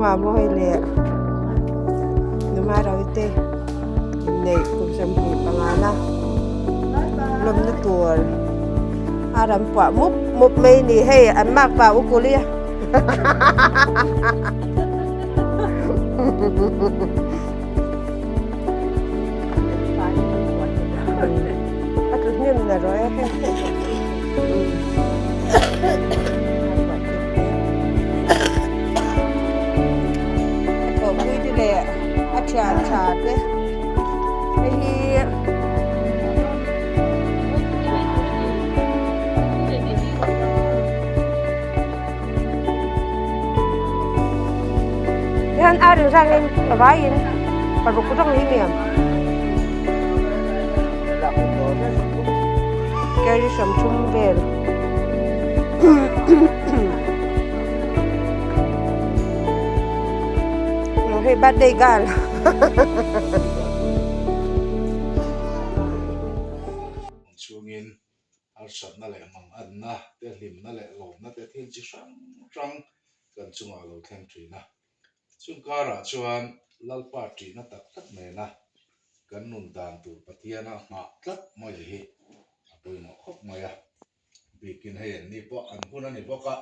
Mawi leh Numarawi te inneih kum 25 na lawmna tur a ram puah mup mup mai a ni hei an makpa u kuli a. A tlu hnem na rawh e hei. A thawhpui te leh a thian tha te hei hi Hian a rin rangin a vaiin paruk rawng hi mi ang. Carry 30 vel. Hei birthday girl. Chungin harsatna leh manganna te, hlimna leh lawmna te thil chi hrang hrang kan chungah a lo thleng thin a. Chung karah chuan Lalpa ṭihna tak tak nena kan nun dan tur Pathiana nghah tlat mai hi a pawimawh khawp mai a. Bikin hei an ni pawh an hun a ni bawk a,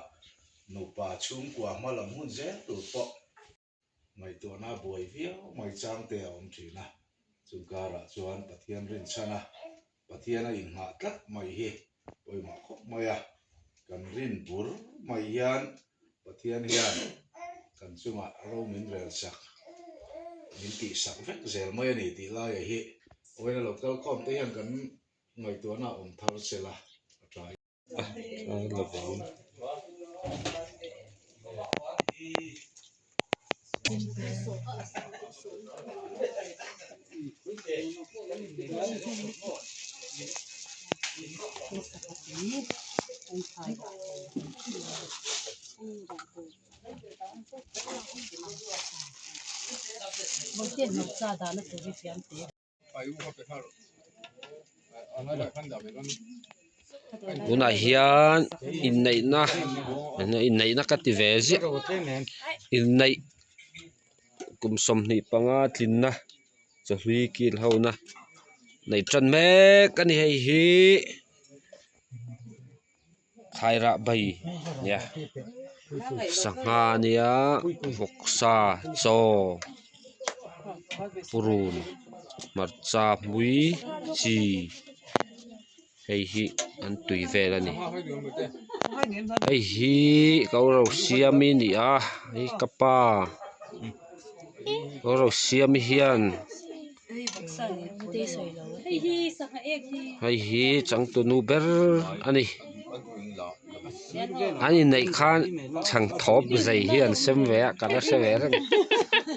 nupa chhungkua hma lam hun zel tur pawh Ngaihtuahna a buai viau mai chang te a awm thin a, chung karah chuan Pathian rinchhan a, Pathian a inngah tlat mai hi pawimawh khawp mai a, kan rin bur mai hian Pathian hian kan chungah ro min rel sak, min tih sak vek zel mai a ni tih laia hi awina lo kal khawm te hian kan ngaihtuahna a awm thar sela a tha. Tunah hian inneihna inneihna ka ti ve ziah inneih kum 25 tlinna chawhlui kil ho na neih tan mek a ni hei hi thlairah bai nia sangha nia vawksa chaw purun hmarcha hmui chi hei hi an tui vel a ni hei hi ko ro siam i ni a hei ka pa ko ro siam hian. Hei hi changtunu ber a ni an inneih khan chhang thawp zei hi an sem ve a ka la hre ve reng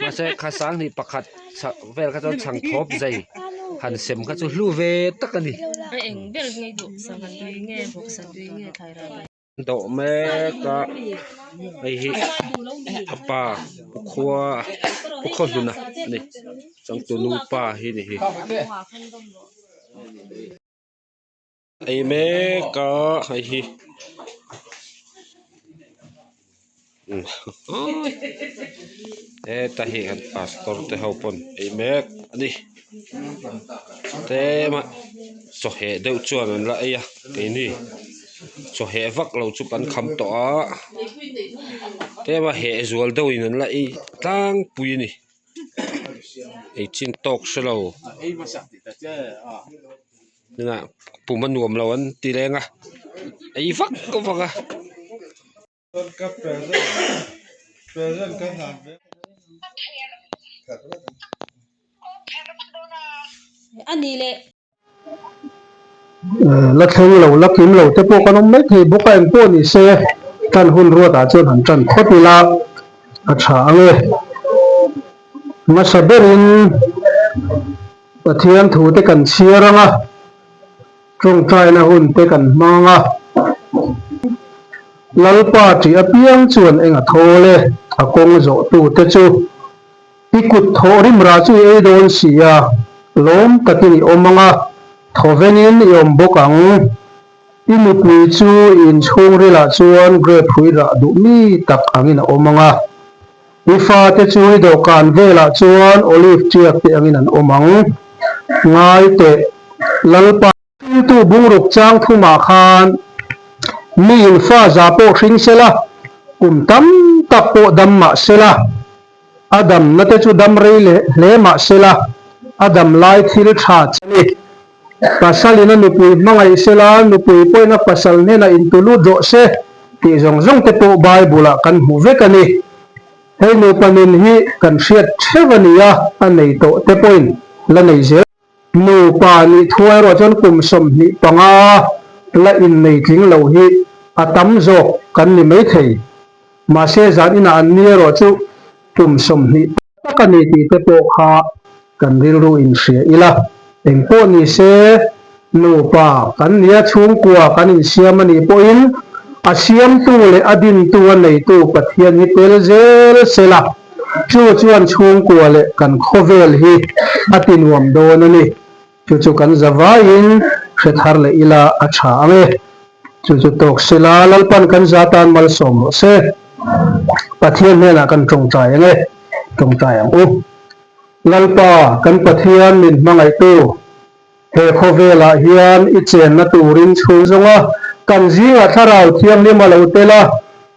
mahse kha sanghnih pakhat vel kha chuan chhang thawp zei han sem kha chu hlu ve tak a ni. Dawh mek a hei hi a pa pu khua pu khaw hluna a ni changtu nupa hi ni hi ei mek a hei hi heta hi kan pastor te ho pawn ei mek a ni tlema chawheh deuh chuan an la ei a keini chawheh vak lo chu kan kham tawh a tlema heh zual deuhin an la ei tlangpui a ni ei chin tawk hre lo tunah pum a nuam lo an ti reng a ei vak vak a. La thleng lo, la kim lo te pawh kan awm mai thei bawk a, engpawh ni se tan hun ruatah chuan han tan phawt ila a tha ang e. Hmasa berin Pathian thu te kan chhiar ang a. Tawngtaina hun te kan hmang a, Lalpa tih apiang chuan eng a thawl e, a kawng zawhtu te chu. I kut thawh rim rah chu i ei dawn si a, lawm takin i awm ang a, thawvengin i awm bawk ang. I nupui chu i inchhungrilah chuan grape hrui rah duh mi tak angin a awm ang a. I fate chu i dawhkan velah chuan olive ṭiak te angin an awm ang. Ngai teh, Lalpa. Thiltu bungruk chang thumah khan mi in fa za pawh hring sela, kum tam tak pawh dam mah sela, a damna te chu dam rei leh hle mah sela, a dam lai thil tha chi a ni. Pasalin a nupui hmangaih sela, nupui pawhin a pasal hnenah intulut rawh se tih zawng zawng te pawh Bible-ah kan hmu vek a ni. Hei nupa nun hi kan hriat theuh a ni a, a nei tawh te pawhin la nei zel. Nupa nih thu erawh chuan kum 25 la innei tling lo hi a tam zawk kan ni maithei. Mahse zan inah an ni erawh chu kum 20 tak a ni tih te pawh kha kan rilru inhria ila. Engpawh ni se nupa kan nia chhungkua kan insiam a nih pawhin a siamtu leh a dintu a neitu Pathian hi tel zel sela. Chu chuan chhungkua leh kan khawvel hi a ti nuam dawn a ni. Chu chu kan za vaiin hre thar leh ila a tha ang e. Chu chu tawk sela Lalpan kan za tan malsawm rawh se. Pathian hnenah kan tawngtai ang e. Tawngtai ang u. Lalpa kan Pathian min hmangaihtu. He khawvelah hian i chenna turin chhung zawnga kan zingah Thlarau Thianghlim a lo tel a,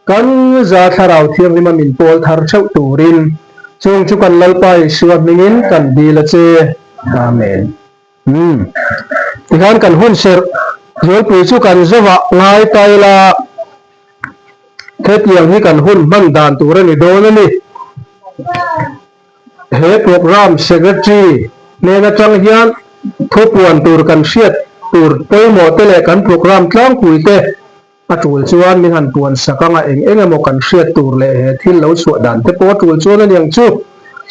kan za Thlarau Thianghlima min pawl thar theuh turin chung chu kan Lalpa Isua hmingin kan dil a che. Amen. Umm. Tikhan kan hun serh Zualpui chu kan zovah ngai ta ila, hetiang hi kan hun hman dan tur a ni dawn a ni. He Programme Secretary hnen atang hian thupuan tur kan hriat tur pawimawh te leh kan programme tlangpui te a tul chuan min han puan sak anga eng eng emaw kan hriat tur leh he thil lo chhuah dan te pawh a tul chuan a niang chu.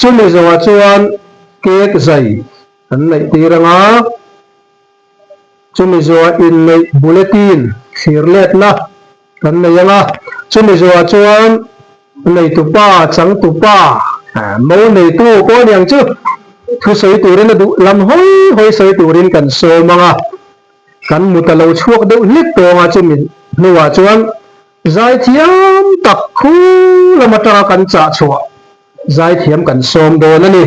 Chumi zawngah chuan cake zai kan neih tir anga chumi zawhah inneih bulletin thlir letna Kan nei ang a, chumi zawhah chuan neitupa, changtupa, mo neitu pawh a ni ang chu, thusawi turin a duh lam hawi hawi sawi turin kan sawm ang a, kan mut a lo chhuak deuh hlek tawng a, chumi hnuah chuan zaithiam tak khu lam atanga kan chah chhuah zaithiam kan sawm dawn a ni.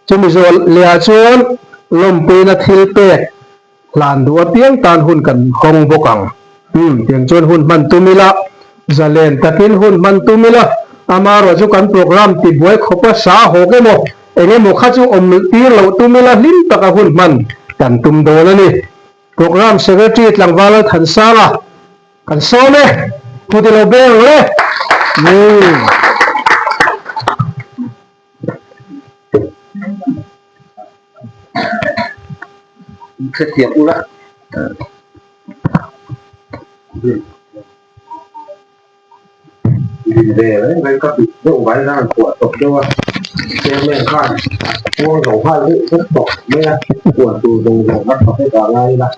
Chumi zawh lehah chuan lawmpuina thil pek Hlan duh apiang tan hun kan hawng bawk ang. Umm, tiang chuan hun hman tum ila, zalen takin hun hman tum ila, amaherawh chu kan program tibuai khawpa sa hawk emaw, eng emaw kha chu awm tir loh tum ila hlim taka hun hman kan tum dawn a ni. Program Secretary Tlangval Thansanga kan sawm e, thu ti lo beng ang le. Umm. Hrethiam ula. Ve reng reng ka bit deuh vai nan kuah tawp deuh a chairman khan a puang zo nghal deuh vek tawh mai a kuah tur zawng zawng a tha vek ah lai ila.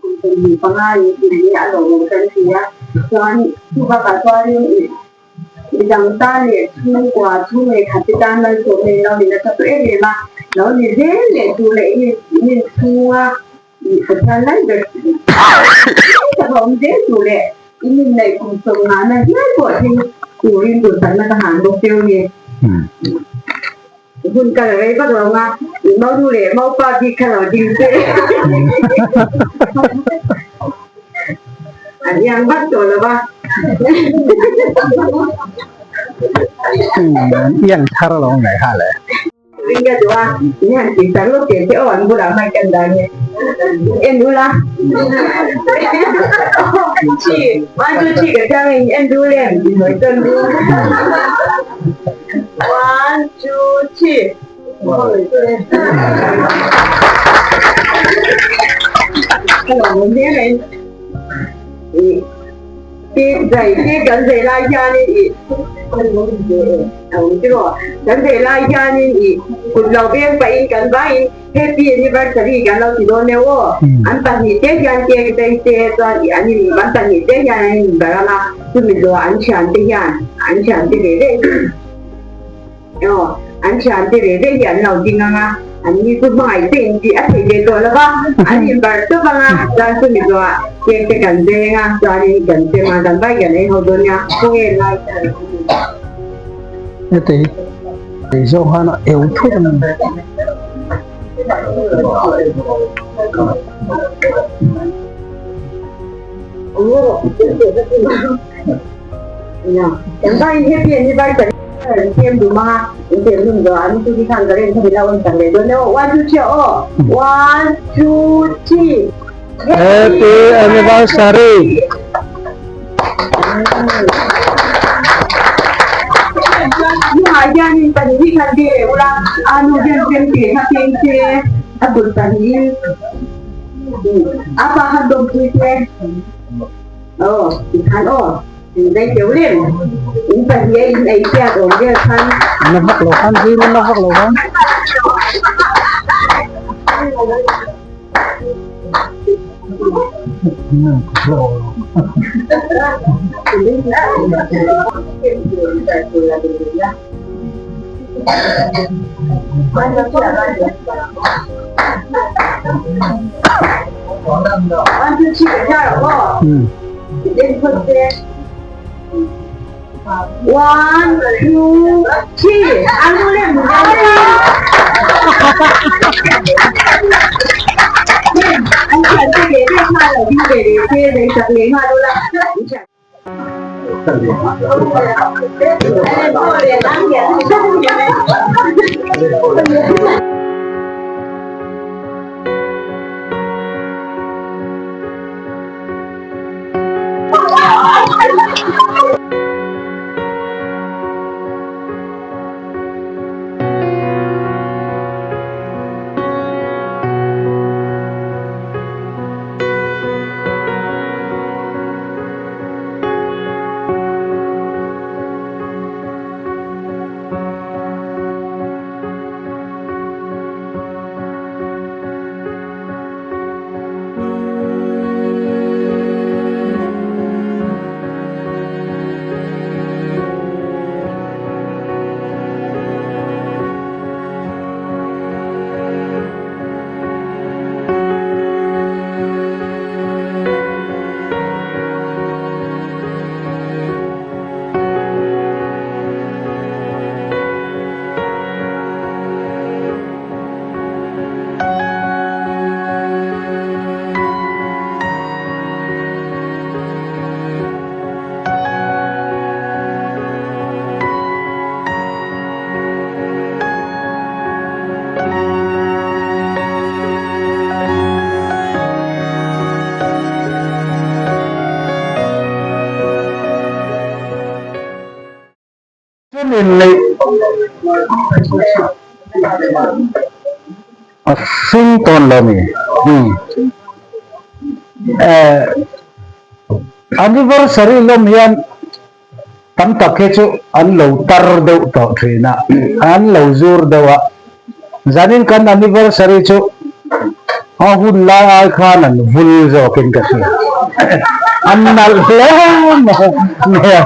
Kum 25 in tih a lo awm kan ti a chuan chubakah chuanin ih Midang tan leh chhungkua chhung leh khat te tan malsawmna in lo ni nasa tawh em em a, lo ni zel leh tur leh in in chhunga Pathian lai ber tak a awm zel tur leh in inneih kum sawmngahna hial pawh thleng turin duhsakna ka han bawk teuh a ni. Hun kal rei vak lo nga, Maunu leh Maupa bik kha lo ding se. An iang vak tawh lo va. An iang thar lo ngai ha le. Ring ka duh a, in han tih sak lawk teh che aw an bulah hmai kan dah nge. En ula. Chi, one two three ka chiang e, in en dul em? In hawi tawn dul. One, two, three. Kan zai lai hianin i kan zai lai hianin i kut lo veng pahin kan vaiin happy anniversary kan lo ti dawn deuh aw. An pahnih te hian cake zai se chuan i an in an pahnih te hian an inbar ang a. Chumi zawh an thiante hian an thiante ve ve aw an thiante ve ve hi an lo ding ang a, an ni chu hmangaih te in tih a theih ve tawh lo va, an inbarh tawp ang a, chuan chumi zawhah cake te kan veng a, chuanin kan chem a, kan vai kan ei ho dawn nia, khawnge lai te an awm. Heti hi ei zawng khan a eu thut a ni. Happy anniversary! Na vak lo khan zir na vak lo khan. One, two, three. A hring tawn lo mi anniversary lawm hian tam tak hi chu an lo tar deuh tawh thin a an lo zur deuh a zanin kan anniversary chu a hun lai ai khan an vul zawkin ka hria an nalh hle mai a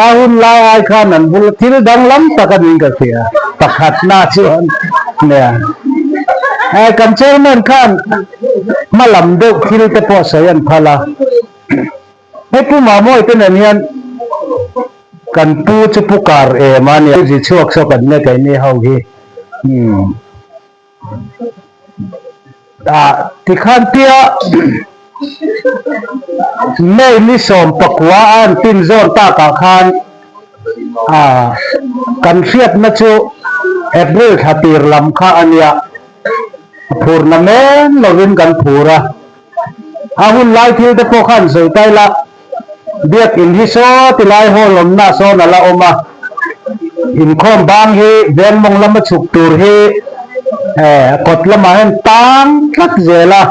a hun lai ai khan an vul thil danglam tak a niin ka hria pakhatna chuan nia kan chairman khan hma lam deuh thil te pawh sawi an phal a. Hei Pu Mamawii te nen hian kan pu chu Pu Kar em a nia, zi chhuak saw kan nia keini ho hi. Umm. Ah tikhan tia May ni 19 a an pin zawn takah khan ah kan hriatna chu April thla tir lam kha a nia, phurna men lovin kan phur a. A hun lai thil te pawh khan sawi ta ila, Biakin hi saw ti lai hall awmna sawn a la awm a, inkhawm bang hi veng mawng lama chhuk tur hi kawt lamah hian tang tlat zel a,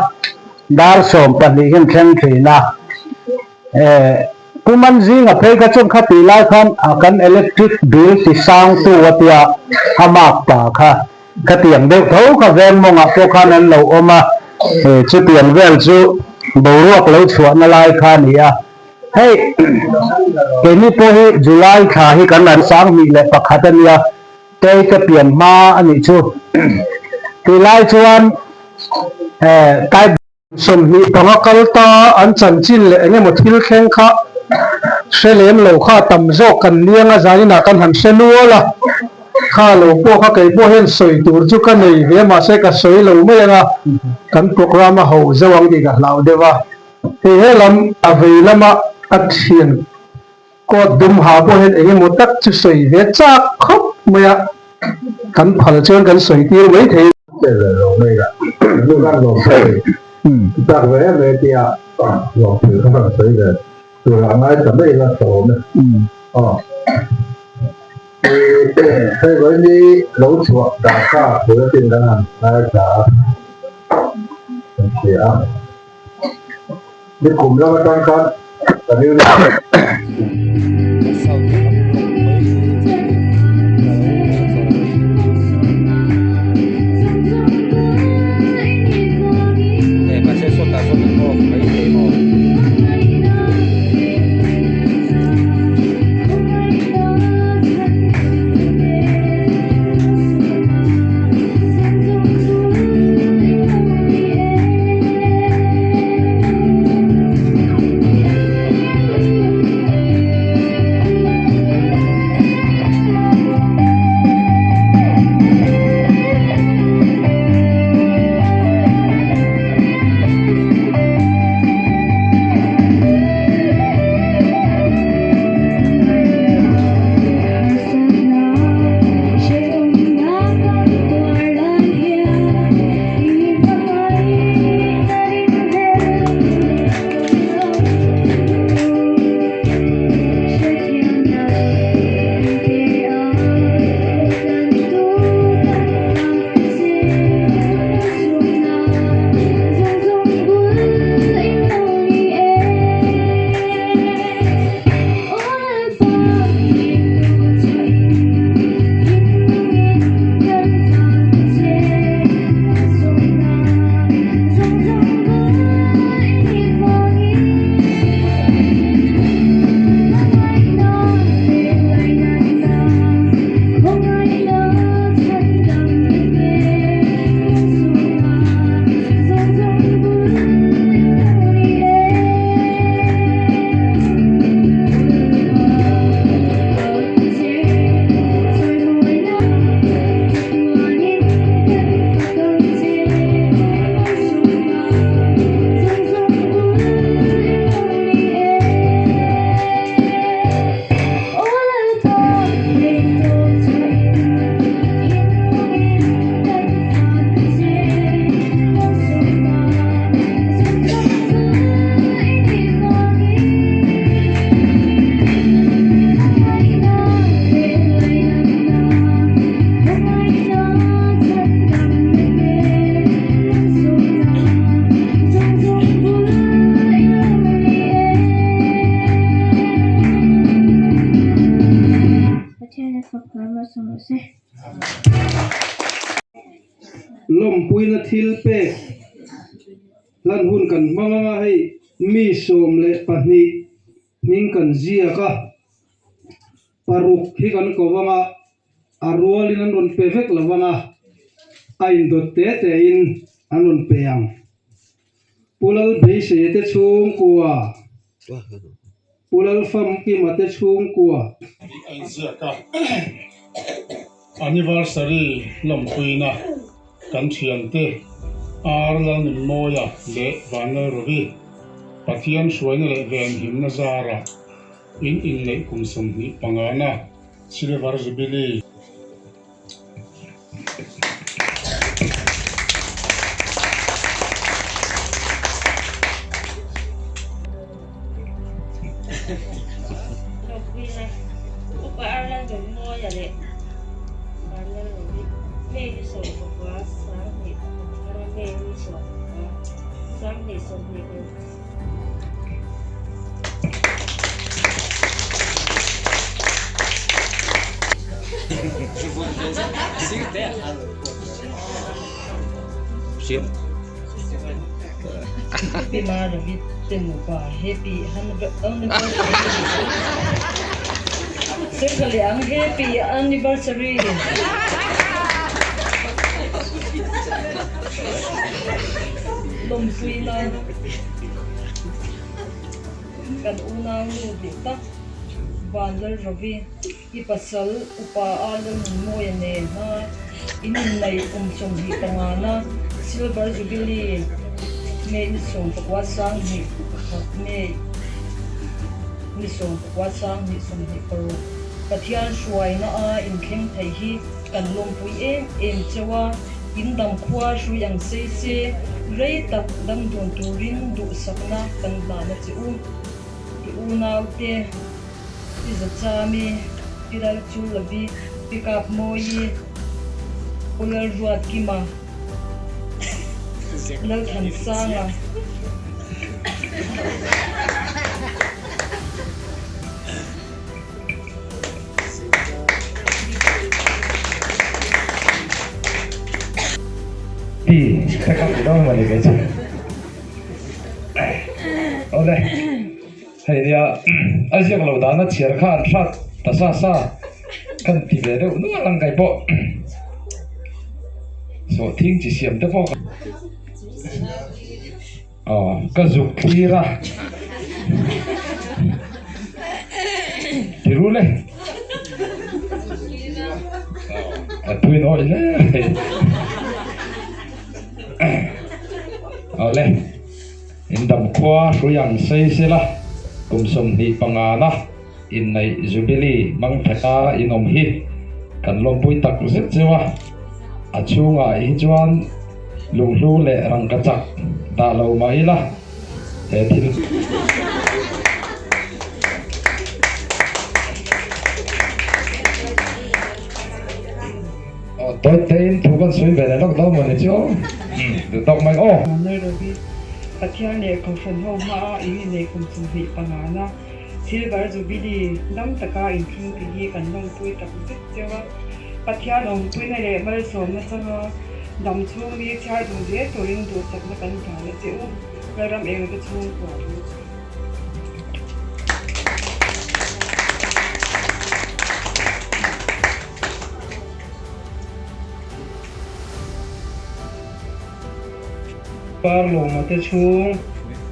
dar 12 hian thleng thin a. Pu Manzinga phei kha chuan kha tih lai khan kan electric bill ti sangtu a tia a mark ta kha. Khatiang deuh tho kha veng mawngah pawh khan an lo awm a, chutiang vel chu boruak lo chhuahna lai kha a ni a. Hei keini pawh hi July thla hi kan an 2001 a nia, tei te pian hma a nih chu. Tih lai chuan type. 25 kal ta an chanchin leh eng emaw thil thleng kha Hre lem lo kha tam zawk kan liang a zaninah kan han hre nual a, kha lo pawh kha kei pawh hian sawi tur chu ka nei ve mahse ka sawi lo mai ang a, kan programme a ho zo ang tih ka hlau deuh a. Hei he lam a vei lama a thian coat dum ha pawh hian eng emaw tak chu sawi ve chak khawp mai a, kan phal chuan kan sawi tir mai thei. Che ve lo mai la, nu khan lawm sawi chak ve em em tia lawm thil kha rawn sawi ve tur ah ngai ta mai la ka awm e. Aw hei vawiin lo chhuah dan kha bulletin kan han ngaithla a, kan hria a, nikum lam atang khan ka rilru Lawmpuina thil pek hlan hun kan hmang anga hei mi 12 hming kan ziak a, paruk hi kan ko anga a rualin an rawn pe vek lo anga a indawt te te in an rawn pe ang. Pu Lalbeisei te chhungkua. Pu Lalfamkima te chhungkua. A inziak a, Anniversary lawmpuina kan thiante Ar Lalnunmawia leh Vanlalrovi Pathian hruaina leh venhimna zarah in inneih kum 25 na Silver Jubilee. Happy anniversary. Lawmpuina kan unau nu duh tak. Vanlalrovi, i pasal upa a Lalnunmawia nen a in inneih kum 25na Silver Jubilee May ni 11 21 May ni 19 26 Pathian hruaina a inthleng thei hi kan lawmpui em em cheu a, in dam khua hrui ang sei se rei tak dam dun turin duhsakna kan hlan a che u. I unaute, Pi Zachami, Pi Lalchulavi, Pi Kapmawii, Pu Lalruatkima, Lalthansanga. Ti ka kap dawn mawni kei chu. Awle hei nia a ziak lo dan a chhiar kha an hrat ta sa sa kan ti ve deuh nual ang kai pawh sawhthing chi siam te pawh aw ka zuk thlir a ti rul e a tui nawi hle mai. Awle, in dam khua hrui ang sei sela, kum 25 na inneih Jubilee hmang theka in awm hi kan lawmpui tak zet cheu a, a chhungah hi chuan lunghlu leh rangkachak dah lo mah ila he thil Aw tawt tein thu kan sawi ve leh lawk dawn maw ni chu duh tawk mai aw. Nairobi, Pathian leh Kohhran ho hmaa in inei kum 25 na Silver Jubilee dam taka inthleng te hi kan lawmpui tak zet cheu a. Pathian awmpuina leh malsawmna changa dam chhung ni chhiar duh zel turin duhsakna kan hlan a che u. Lalram engte chhungkua hi. Parlawma te chhung,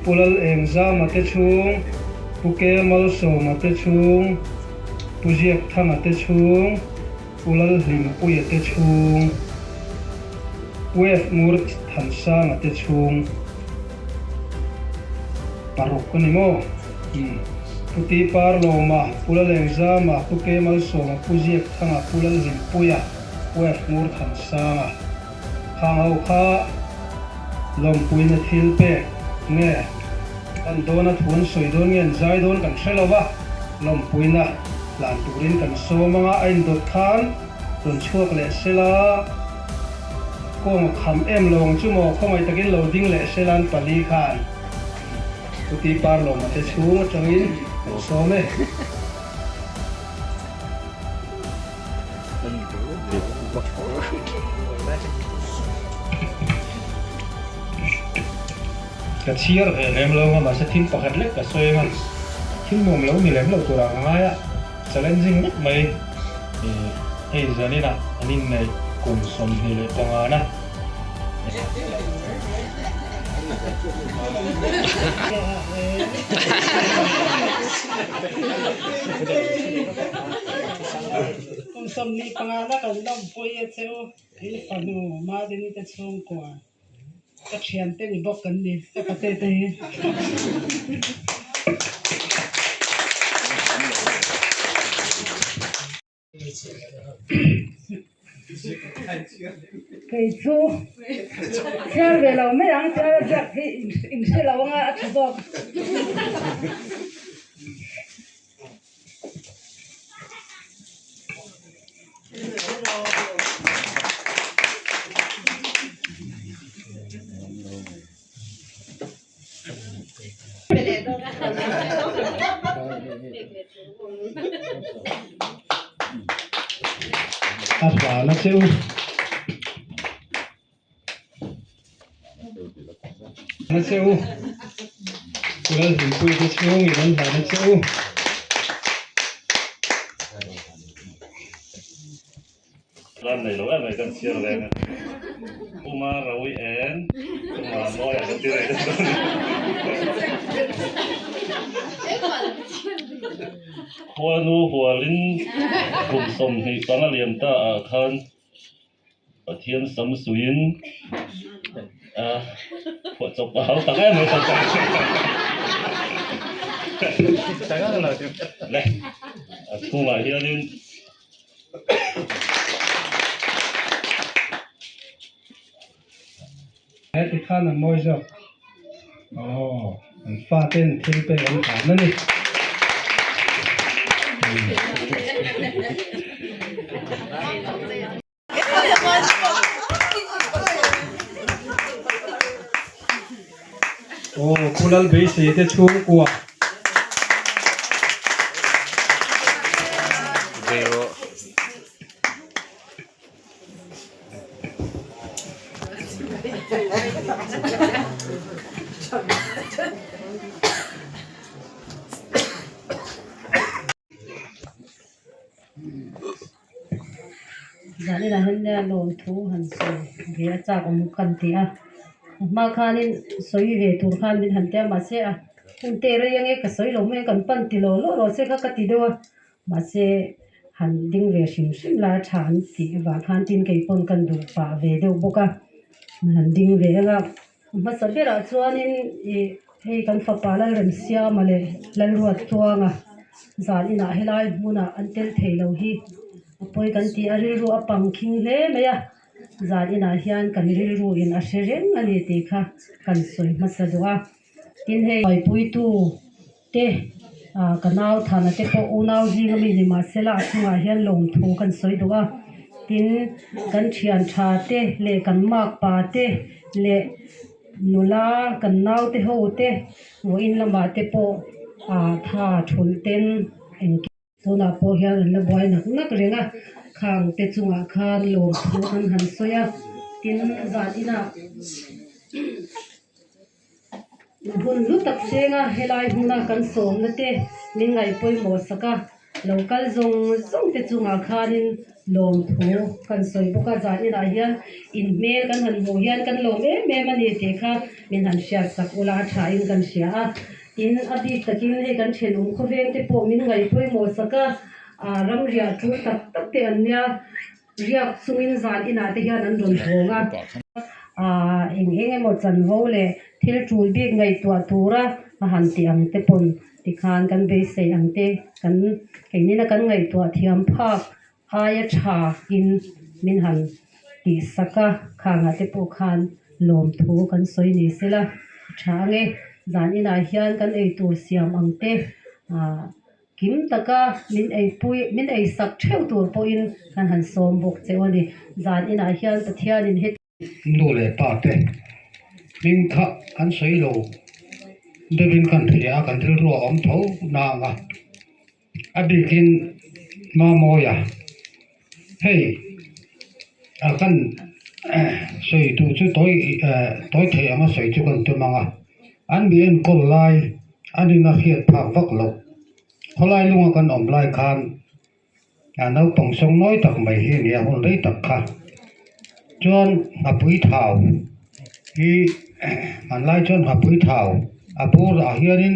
Pu Lalengzama te chhung, Pu Ke Malsawma te chhung, Pu Ziakthanga te chhung, Pu Lalhlimpuia te chhung, Pu F Ngur Thansanga te chhung. Paruk a ni maw? Umm. Pu Ti Parlawma, Pu Lalengzama, Pu Ke Malsawma, Pu Ziakthanga, Pu Lalhlimpuia, Pu F Ngur Thansanga. Khang ho kha lawmpuina thil pek nge kan dawn a thu an sawi dawn nge an zai dawn kan hre lo va, lawmpuina hlan turin kan sawm anga a indawt khan rawn chhuak leh sela kawng a kham em lo ang chu maw khawngaih takin lo ding leh sela an pali khan Puti Parlawma te chhung atangin kan sawm e. Ka chhiar ve lem lo nga mahse thil pakhat lek ka sawi anga thil nuam lo ni lem lo turah ka ngai a, challenging vek mai hei zaninah an inneih kum 25 na. Kum 25 na kan lawmpui a cheu in fanu Madini te chhungkua ka thiante ni bawk kan ni ka pate te hi. Kei chu chhiar ve lo mai ang chhiar a ziak hi in hre lo anga a tha zawk. A hlan a cheu. A cheu. Lalhlimpuii te chhungin an hlan a cheu. Lan nei lo em mai kan chhiar reng a. Uma Rawi en Uma Mawi a kan ti reng a. Khuanu hualin kum 25 liam ta ah khan Pathian sam suiin a phuah chawp a hau tak em mai le a chhungah hianin He ti khan an mawi zawk. Aw, an faten thil pek an hlan a ni. Aw, Pu Lalbeisei te chhungkua. Zaninah hian nia lawmthu han sawi ve a chak awm kan ti a, a hma khanin sawi ve tur khan min han ti a mahse a hun te rei ange ka sawi lo mai ang kan pan ti lo lawh rawh se kha ka ti deuh a. Mahse, han ding ve hrim hrim la tha an tih avang khan tin kei pawn kan duh pah ve deuh bawk a, han ding ve ang a. Hmasa berah chuanin ih hei kan fapa Lalremsiama leh Lalruattuanga zan inah helai hmunah an tel thei lo hi a pawi kan tih a, rilru a pang khing hle mai a, zan inah hian kan rilru in a hre reng a ni tih kha kan sawi hmasa duh a. Tin hei buaipuitu te ah ka nau thana te pawh unau zing ami ni mahsela a chungah hian lawmthu kan sawi duh a tin kan thian tha te leh kan makpa te leh nula kan nau te ho te vawiin lamah te pawh ah tha thulh ten engkim. Tunah pawh hian an la buai nak nak reng a, khang te chungah khan lawmthu an han sawi a, tin zan inah hun hlu tak senga helai hmuna kan sawmna te min ngaih pawimawh sak a, lo kal zawng zawng te chungah khanin lawmthu kan sawi bawk a, zan inah hian in hmel kan han hmuh hian kan lawm em em a ni tih kha min han hriat sak ula a thain kan hria a. Tin, a bik takin hei kan thenawm khawveng te pawh min ngaih pawimawh sak a, ah ramriah tul tak tak te an nia, riak chungin zan inah te hian an rawn hawng a, ah eng eng emaw chanvo leh thil tul bik ngaihtuah tura a han tih ang te pawn tikhan kan beisei ang te kan engin a kan ngaihtuah thiam phak aia tha in min han tih sak a, khangah te pawh khan lawmthu kan sawi ni sela a tha ang e, zan inah hian kan eitur siam ang te ah kim taka min eipui min ei sak theuh tur pawhin kan han sawm bawk cheu a ni, zan inah hian Pathianin heti. Nu leh pa te hming kha kan sawi lo deuhin kan hria a, kan rilru a awm tho na ang a, a bikin Mamawia hei a kan sawi duh chu tawi tawi thei anga sawi chu kan tum ang a, an mi enkawl lai an ina hriat phak vak loh khawlai lunga kan awm lai khan. A naupang sawng nawi tak mai hi a ni a, hun rei tak kha chuan nghapui thau hi hmanlai chuan nghapui thau a burah hianin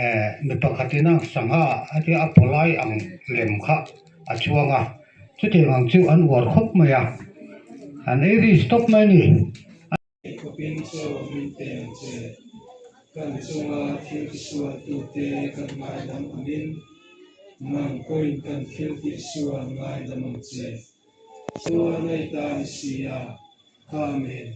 eh mi pakhatin a sangha a tia a pawlai ang lem kha a chuang a, chutiang ang chu an uar khawp mai a, an ei ri stop mai a ni. Khawpin chaw min pe ang che. Kan chunga thil tisualtute kan ngaidam angin, nang pawhin kan thil tihsual ngaidam ang che. Sual nei ta ni si a. Amen.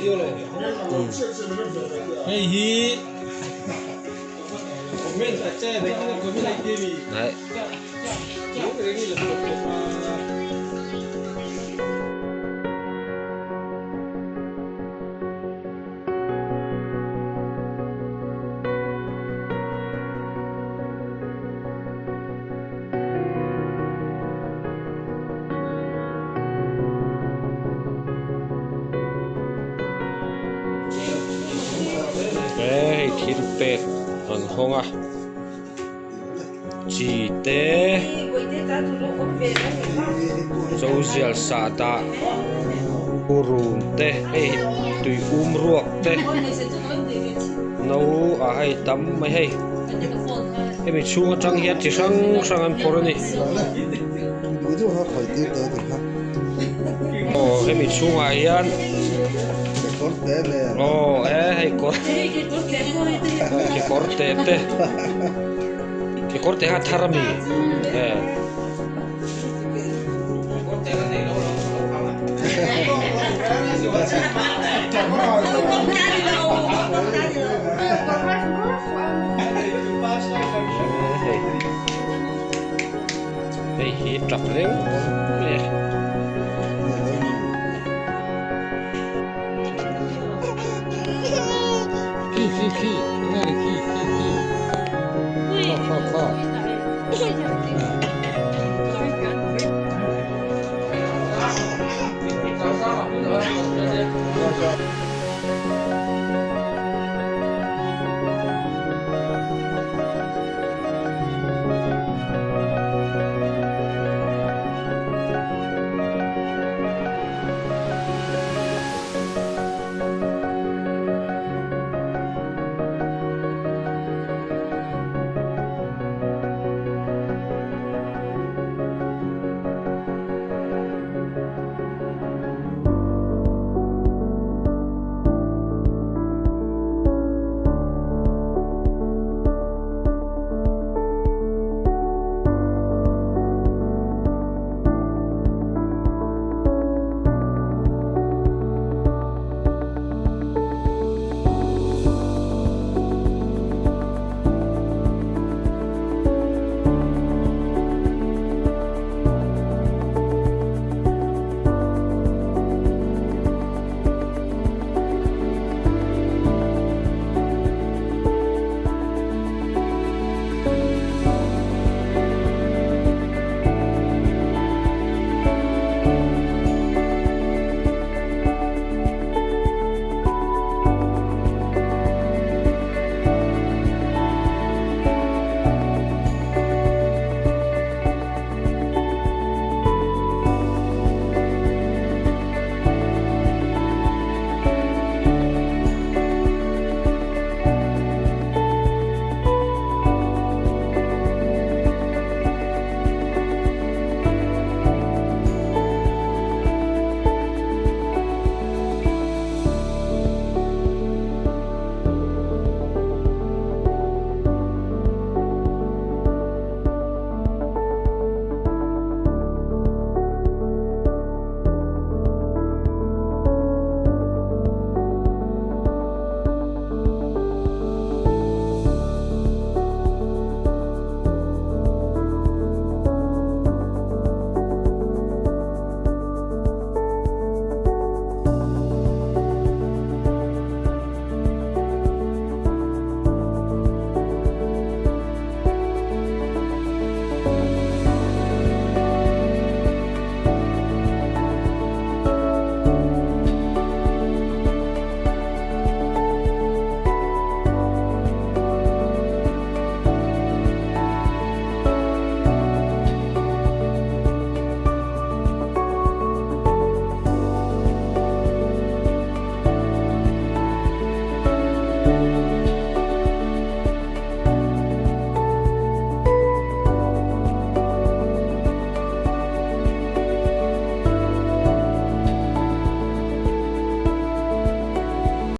Đấy. Hei thil pek an hawng a chi te zozial sahdah purun te hei tui um ruak te no ah hei tam mai hei hemi chhung atang hian chi hrang hrang an phawrh a ni aw hemi chhungah hian aw e hei kawr kekawr te te kekawr te kha a thar ami e. Hei hi tap reng mai a.